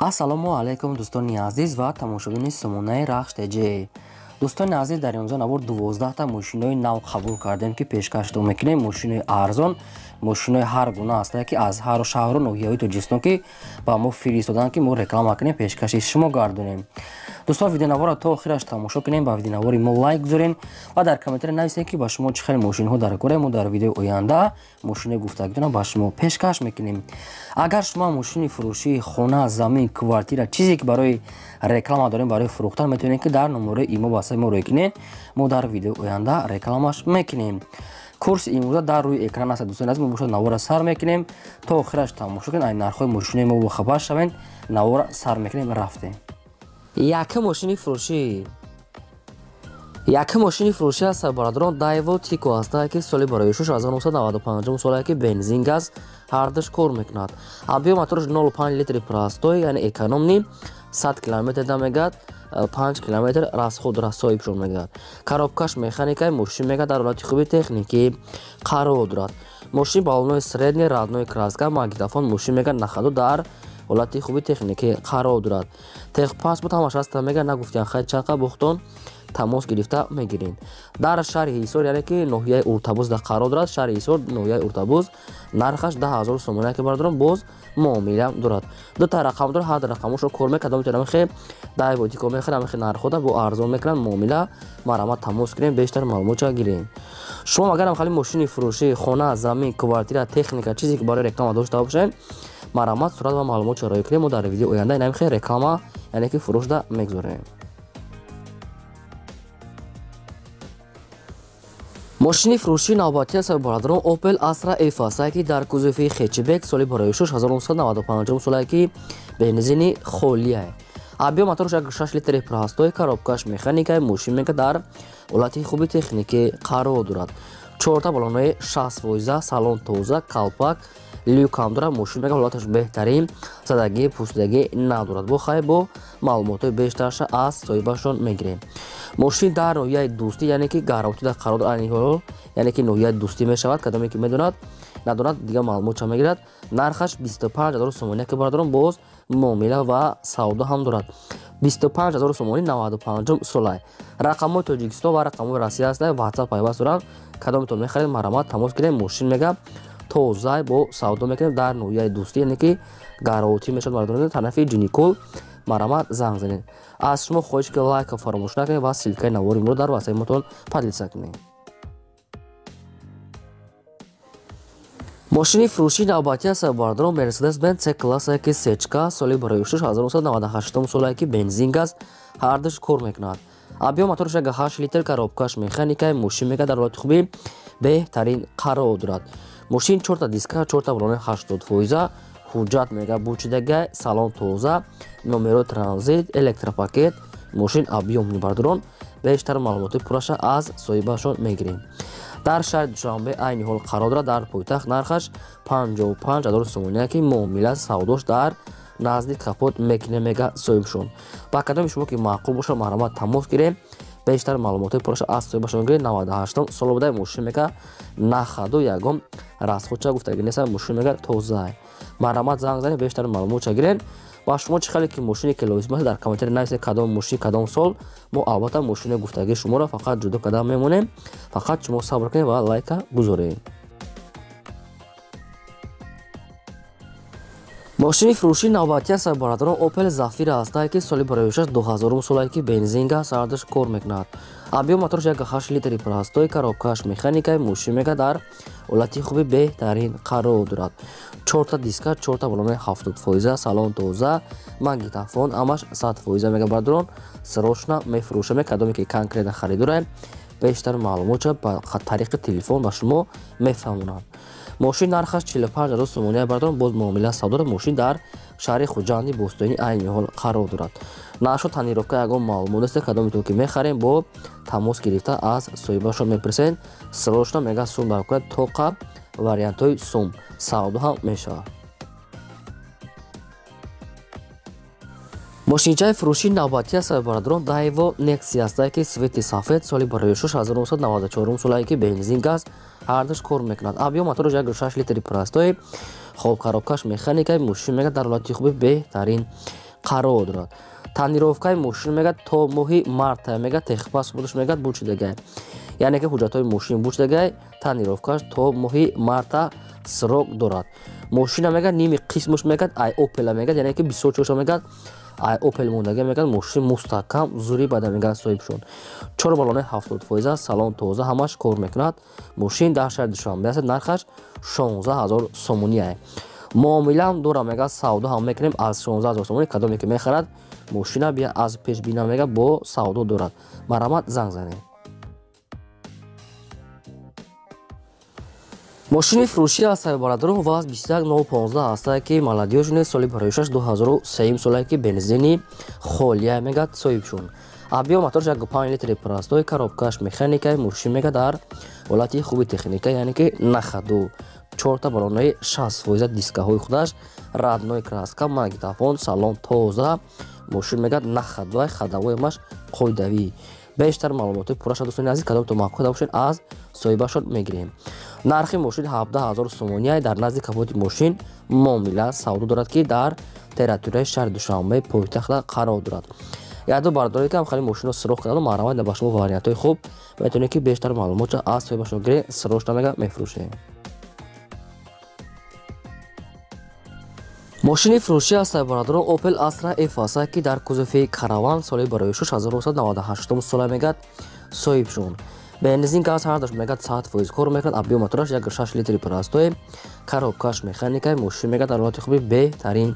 Ассалому алайкум дӯстони азиз ва тамошобини сомонаи Рахш ТЖ. Дӯстони азиз, дар имрӯза навор 12та мошинои нав қабул кардем, ки пешкаштон мекунем. Мошинои арзон, мошинои ҳар гуна ҳастанд, ки аз ҳар шаҳру ноҳияҳои Тоҷикистон ки ба мо фиристоданд, ки мо реклама кунем, пешкаши шумо гардонем. Дӯстон, видеонаворро то охираш тамошо кунем, ба видеонавори мо лайк гузорем ва дар комментария нависем, ки ба шумо чӣ хел мошинҳо дар кора. Мо дар видеои оянда мошинои гуфтагитонро ба шумо пешкаш мекунем. Агар шумо мошини фурӯшии хона, замин, квартира, чизе ки барои реклама дорем, барои фурӯхтан, метавонед, ки дар номерои имо ба мо рӯй кунед. Мо дар видеои оянда рекламаш мекунем. Курси имрӯза дар рӯи экран аст. Дӯстони азиз, мо бошад навора сар мекунем, то охираш тамошо кунед, ай нархҳои мошинои мо бохабар шавед. Навора сар мекунем, рафтем. Якум мошини фурӯшӣ, якум мошини фурӯшӣ аст, бародарон, Дайво Тико ҳаста, ки соли барои 1995 соле, ки бензин, газ ҳардуш кор мекунад. Объём мотораш 0,5 литри простой, яъне экономный, 100 километр да мегад, 5 километр расход соҳибшон мегад. Коробкаш механикаи, мошин мегад дар ҳолати хуби техникӣ қарор дорад. Мошин баллонои средний, родной краска, магнитофон, мошин мегад на ходу дар ҳолати хуби техникӣ қарор дорад. Техпаспорт ҳамаш ҳаста мегад, нагуфтиан хай чанқа бухтон, тамос гирифта мегирем. Дар шаҳри Ҳисор, яъне ки ноҳияи Уртабуз да қарор дорад, шаҳри Ҳисор, ноҳияи Уртабуз, нархаш 10 000 сомона, ки бардорам, боз муомила дорад. Дута рақам дорад, ҳар рақамошро кор мекард. Метавонам хе Дайво Тико мехарам, хе нархода бо арзон мекунанд муомила. Марҳамат, тамос кунем, бештар маълумотча гирем. Шумо агарам хали мошини фурӯшӣ, хона, замин, квартира, техника, чизе ки барои реклама дошта бошед, марҳамат, сурат ва маълумотча роӣ кунем. Мо дар видеои оянда инам хе реклама, яъне ки фурӯшда мегузорем. Мошини фурӯшии навбатӣ аст, бародарон, Opel Astra F аст, ки дар кузови хэтчбек, соли барои 1995 соле, ки бензини холия. Объём мотораш 6 литри простой, коробкаш механикаи, мошин мега дар ҳолати хуби техникӣ қарор дорад. Чорта баллонои 60%, салон тоза, калпак, люкам дорад. Мошин мега ҳолаташ беҳтарин, задагӣ, пӯсидагӣ надорад. Бо хай бо маълумотҳои бештарша аз соҳибашон мегирем. Мошин дар ноҳияи Дӯстӣ, яъне ки Гаротида қарор дорад айни ҳол, яъне ки ноҳияи Дӯстӣ мешавад. Кадоме ки медонад, надонад, дигар маълумотча мегирад. Нархаш 25 000 сомонӣ, ки бардорам, боз муомила ва савдо ҳам дорад. 25 000 сомонӣ, 95-ум солай, рақамҳои Тоҷикистон ва рақамҳои Россия ҳаста, Ватсап пайваст доранд. Кадометон мехаред, марҳамат, тамос гирем. Мошин мега тозай, бо савдо мекунем дар ноҳияи Дӯстӣ, яъне ки Гаротӣ мешавад, мардон, тарафи Ҷиникул. Марҳамат, занг занед. Аз шумо хоҳиш, ки лайка фаромӯш накунед ва ссылкаи навори моро дар ватсапи поделиться кунед. Мошини фурӯшии навбатӣ аст, бародарон, Мерседес Бенз С класса, ки сечка, соли барои 1998 соле, ки бензин, газ ҳардуш кор мекунад. Объём мотораш 8 литр, коробкаш механикаи, мошин мега дар ҳолати хуби беҳтарин қарор дорад. Мошин чорта диска, чорта баллони 80%, ҳуҷҷат мега бучидага, салон тоза, номерои транзит, электропакет, мошин объёмный. Бардорон, бештар маълумоти пурраша аз соҳибашон мегирем. Дар шаҳри Душанбе айни ҳол қарор дорад, дар пойтахт. Нархаш 55 000 сомонӣ, ки муомила савдош дар назди капот мекунем, мега соҳибшон. Ба кадоми шумо ки маъқул бошад, марҳамат, тамос гирем, бештар маълумотҳои пурраша аз соҳибашон гирем. 98 сол буда, мошин мега на ходу, ягон расходча гуфтаги неста, мошин мега тоза. Марҳамат, занг занед, бештар маълумотча гирем. Ба шумо чӣ хеле ки мошине ки лозим аст, дар комментария нависед, кадом мошин, кадом сол. Мо албатта мошини гуфтагии шуморо фақат ҷудо карда мемонем. Фақат шумо сабр кунед ва лайка гузоред. Мошини фурӯшии навбатӣ аст, бародарон, Opel Zafira ҳаста, ки соли барои 2000 соле, ки бензин, газ ҳардуш кор мекунад. Объём мотораш 8 литри простой, коробкаш механикаи, мошин мега дар ҳолати хуби беҳтарин қарор дорад. Чорта диска, чорта баллони 70%, салон тоза, магнитофон ҳамаш 100% мега. Бародарон, срочно мефурӯшам. Кадоме ки конкретно харидорем, бештар маълумотча ба тариқи телефон ба шумо мефаҳмонанд. Мошин нархаш 45 000 сомонӣ, бардорам, боз муомила савдо. Мошин дар шаҳри Хуҷанди бостонӣ айни ҳол қарор дорад. Нархшо, тонировка, ягон маълумот нест. Кадометон ки мехарем, бо тамос гирифта аз соҳибашон мепурсед. Срочно мега сум баркунад, тоқа вариантҳои сум савдо ҳам мешавад. Мошинчаи фурӯшии навбатӣ аст, бародарон, Дайво Некси аст, ки цвети сафед, соли барои 1994 соле, ки бензин, газ ҳардуш кор мекунад. Объём мотораш 1,6 литри простой, хоб, коробкаш механика, мошин мега дар ҳолати хуби беҳтарин Қарор дорад. Тонировкаи мошин мегӯяд то моҳи марта мегӯяд техпаспорташ мегӯяд бучидагай. Яъне ки ҳуҷҷатҳои мошин бучидагай, тонировкаш то моҳи марта срок дорад. Мошина мегӯяд ними қисмаш мегӯяд ай Опела мегӯяд, яъне ки бисёр чизҳо мегӯяд ай Опел мондага мегӯяд мошин мустаҳкам зури бада мегӯяд соҳибшон. 4 баллони 70%, салон тоза, ҳамаш кор мекунад. Мошин дар шаҳри Душанбе аст, нархаш 16 000 сомонӣ ай. Муомилаам дорам мегӯяд, савдо ҳам мекунем аз 16 000 сомонӣ. Кадоме ки мехарад мошина бия аз пеш бина мегӯяд бо савдо дорад. Марҳамат занг занед. Мошини фурӯшӣ аст бародарон ВАЗ 21015 аст ки молодёжный соли бароишаш 2003 солае ки бензини холия мегӯяд соҳибшон. Объём моторш 1,5 литри простой, коробкаш механикаи, мошин мегӯяд дар ҳолати хуби техника, яъне ки на ходу. Чорта баллонаи 60%, дискаҳои худаш родной краска, магнитофон, салон тоза, мошин мегӯяд на ходовой, ходовоймаш қоидавӣ. Бештар маълумоти пурраша дӯстони азиз, кадомто маъқул бошед аз соҳибашон мегирем. Нархи мошин 17 000 сомонӣ. Дар назди капоти мошин муомила савдо дорад ки дар территорияи шаҳри Душанбе пойтахта қарор дорад. Яду бардоред ки хеле мошинро сироҳ кардану марҳамат ба шумо вариантҳои хуб метавонед ки бештар маълумотро аз соҳибашон гиред, сирошта мега мефурӯшем. Мошини фурӯшӣ аст бародарон Opel Astra F аст ки дар кузови Караван соли барои 1998 сола мегӯяд соҳибшон. Бензин газ ҳардаш мегӯяд 100% кор мекунад, объём мотораш 1,6 литри простой, коробкаш механикаи, мошин мегӯяд дар ҳолати хуби беҳтарин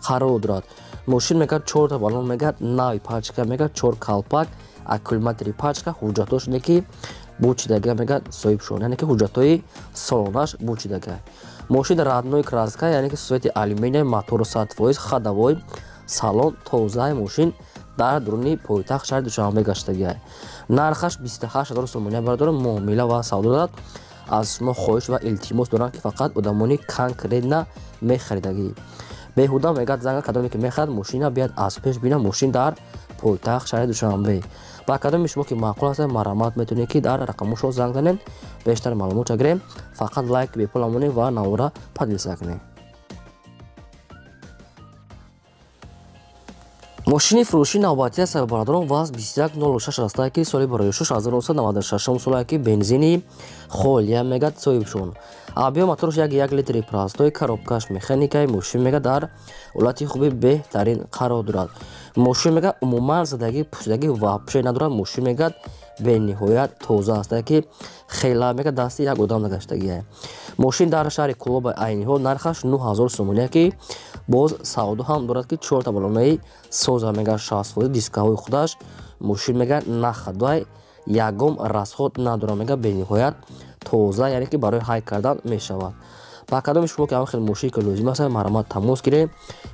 қарор дорад. Мошин мегӯяд чорта баллон мегӯяд нави пачка мегӯяд чор калпак, аккумулятори пачка, ҳуҷҷатҳош не ки бучидага мегӯяд соҳибшон, яъне ки ҳуҷҷатҳои солонаш бучидага. Мошин родной краска, яъне ки цвети алюминия, мотор 100%, ходовой, салон тозаи, мошин дар дуруни пойтахт шаҳри Душанбе гаштагиай. Нархаш 28 000 сомонӣ бардорам, муомила ва савдо дорад. Аз шумо хоҳиш ва илтимос дорам ки фақат одамони конкретно мехаридагӣ. Беҳуда мегӯяд занга кадоме ки мехарад мошина биёд аз пеш бина, мошин дар пойтахт шаҳри Душанбе. Ба кадоми шумо ки маъқул аст марҳамат метавонед ки дар рақамошо занг занед, бештар маълумотро гирем. Фақат лайк бепул амонед ва навора поделиться кунед. Мошини фурӯшӣ навбатӣ аст бародарон ВАЗ 2106 аст ки соли барои 1996 солае ки бензини холия мегӯяд соҳибшон. Объём моторш 1,1 литри простой, коробкаш механикаи, мошин мегӯяд дар ҳолати хуби беҳтарин қарор дорад. Мошин мегӯяд умуман задагӣ пӯшидагӣ вообще надорад. Мошин мегӯяд бениҳоят тоза аст ки хела мегӯяд дасти як одам нагаштагиа. Мошин дар шаҳри Кӯлоба айни ҳол нархаш 9000 сомонӣ ки боз савдо ҳам дорад ки чорта баллонаи соза мегӯяд 60%, дискаҳои худаш, мошин мегӯяд на ходовой, ягон расход надорад, мегӯяд бениҳоят тоза, яъне ки барои ҳай кардан мешавад. Ба кадоми шумо ки ҳамин хел мошин ки лозим аст марҳамат тамос гиред,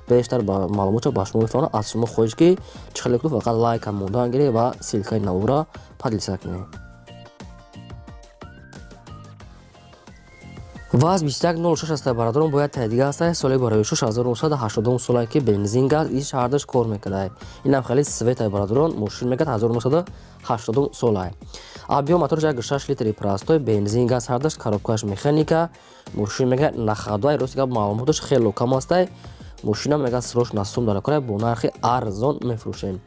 бештар маълумотро ба шумо мефаҳмонам. Аз шумо хоҳиш ки чӣ хеле кунед фақат лайкам мондан гиред ва ссылкаи навора поделиться кунед. ВАЗ 2106 аст бародарон бояд тайдига аст соли барои 1980 солае ки бензин газ иш ҳардаш кор мекунад. Инам хеле цветай бародарон, мошин мегӯяд 1980 солае. Объём моторш 1,6 литри простой, бензин газ ҳардаш, коробкаш механика, мошин мегӯяд на ходовой, рости гап маълумоташ хело кам астай. Мошина мегӯяд срочно сум дар кора бо нархи арзон мефурӯшем.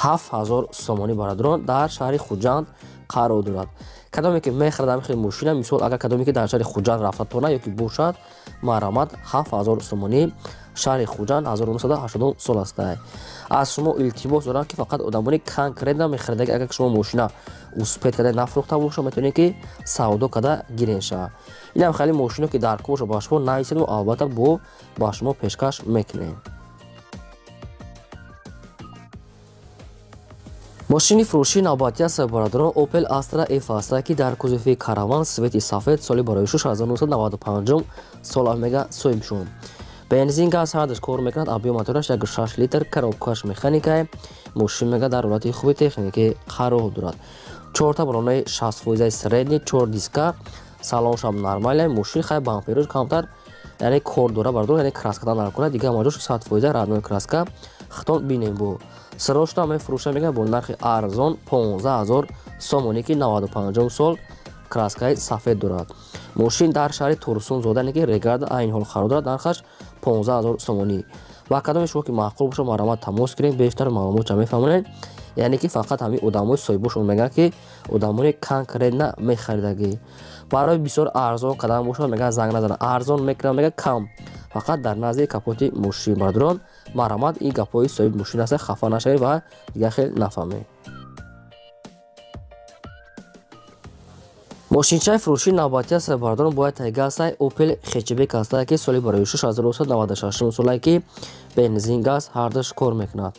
7000 сомонӣ бародарон дар шаҳри Хуҷанд қарор дорад. Кадоме ки мехарад ҳамин хел мошина, мисол агар кадоме ки дар шаҳри Хуҷанд рафта тона ё ки бошад, марҳамат 7000 сомонӣ шаҳри Хуҷанд 1980 сол аст. Аз шумо илтимос дорам ки фақат одамони конкретно мехаридаги, агар шумо мошина успеть карда нафурӯхта бошад, метавонед ки савдо карда гирен шавад. Инам хеле мошино ки дар кор бошад ба шумо нависед, мо албатта бо ба шумо пешкаш мекунем. Мошини фурӯшии навбатӣ аст бародарон Opel Astra F аст ки дар кузови Караван цвети сафед соли барои 1995 сол мега соҳибшон. Бензин газ ҳардаш кор мекунад, объём мотораш 1,6 литр, коробкаш механикае, мошин мега дар ҳолати хуби техникӣ қарор дорад. Чорта баллонаи 60% средний, чор диска, салоншам нормалия, мошин хай бамперош камтар, яъне кор дора бардор, яъне краска накунад, дигар маҷош 100% родной краска, хитон бинем бо. Срочно мефурӯша мегӯяд бо нархи арзон 15 000 сомонӣ ки 95 сол краскаи сафед дорад. Мошин дар шаҳри Турсунзода, яъне ки Регарда айни ҳол қарор дорад, нархаш 15 000 сомонӣ. Ва кадоме шумо ки маъқул бошад, марҳамат тамос гиред, бештар маълумотша мефаҳмонед. Яъне ки фақат ҳамин одамои соҳибошон мегӯянд, ки одамони конкретно мехаридагӣ. Барои бисёр арзон қадам бошад, мегӯянд занг назанад, арзон мекунад, мегӯяд кам. Фақат дар назди капоти мошин бародарон, марҳамат, ин гапҳои соҳиби мошин аст, хафа нашавед ва дигар хел нафаҳмед. Мошинчаи фурӯшии навбатӣ аст бародарон, бояд тайга аст Opel хэтчбек аст, ки соли барои 1996 солае, ки бензин, газ ҳардуш кор мекунад.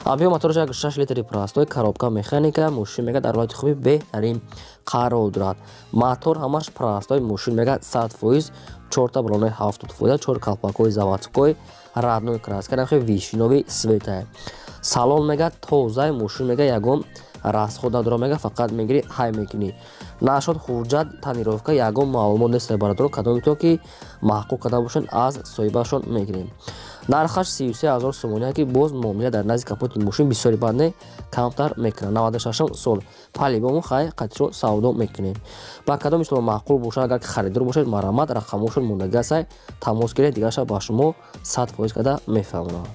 Объём мотораш 6 литри простой, коробка механика. Мошин мега дар ҳолати хуби беҳтарин қарор дорад. Мотор ҳамаш простой, мошин мега 100%, чорта баллонои 70%, чор колпакҳои заводской, родной краска, нахи вишнёвый цвета. Салон мега тозаи, мошин мега ягон расход надорад, мега фақат мегирӣ, ҳай мекунӣ. Нашод ҳуҷҷат, тонировка, ягон маълумот нест бародарон. Кадомито ки маъқул карда бошанд, аз соҳибашон мегирем. Нархаш 33 000 сомония, ки боз муомила дар назди капоти мошин бисёри бад не, камтар мекунад. 96 сол по-любому хай қатишо савдо мекунем. Ба кадоми шумо маъқул бошад, агар ки харидор бошед, марҳамат, рақамҳошон мондагӣ астай, тамос гиред, дигарша ба шумо 100% карда мефаҳмонад.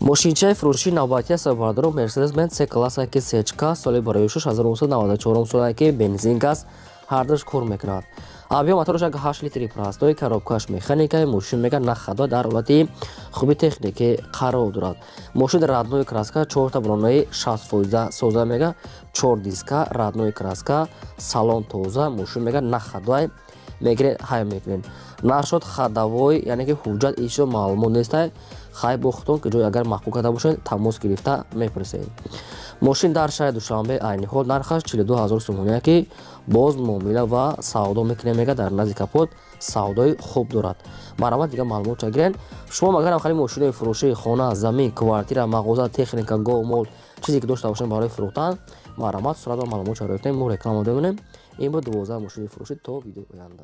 Мошинчаи фурӯшии навбатӣ аст бародарон, Мерседес Бенз С класса, ки сечка, соли барои 1994 солае, ки бензин, газ ҳардуш кор мекунад. Объём мотораш 8 литри простой, коробкаш механика. Мошин мега на хадо, дар ҳолати хуби техникӣ қарор дорад. Мошин родной краска, чорта баллонои 60% соза, мега чор диска, родной краска, салон тоза. Мошин мега на ходовой, мегиред, ҳай мекунед. Нашод ходовой, яъне ки ҳуҷҷат ишо маълумот нестай. Хай бо худтон ки ҷой агар маъқул карда бошед, тамос гирифта мепурсед. Мошин дар шаҳри Душанбе, айни ҳол нархаш 42 000 сомония, ки боз муомила ва савдо мекунем, мега дар назди капот савдои хуб дорад. Марҳамат, дигар маълумотча гирен. Шумо агарам хали мошинои фурӯшии хона, замин, квартира, мағоза, техника, гов, мол, чизе ки дошта бошем барои фурӯхтан, марҳамат, сурат ва маълумотча ро кунем, мо реклама мемонем. Ин буд 12 мошини фурӯшӣ. То видеои оянда.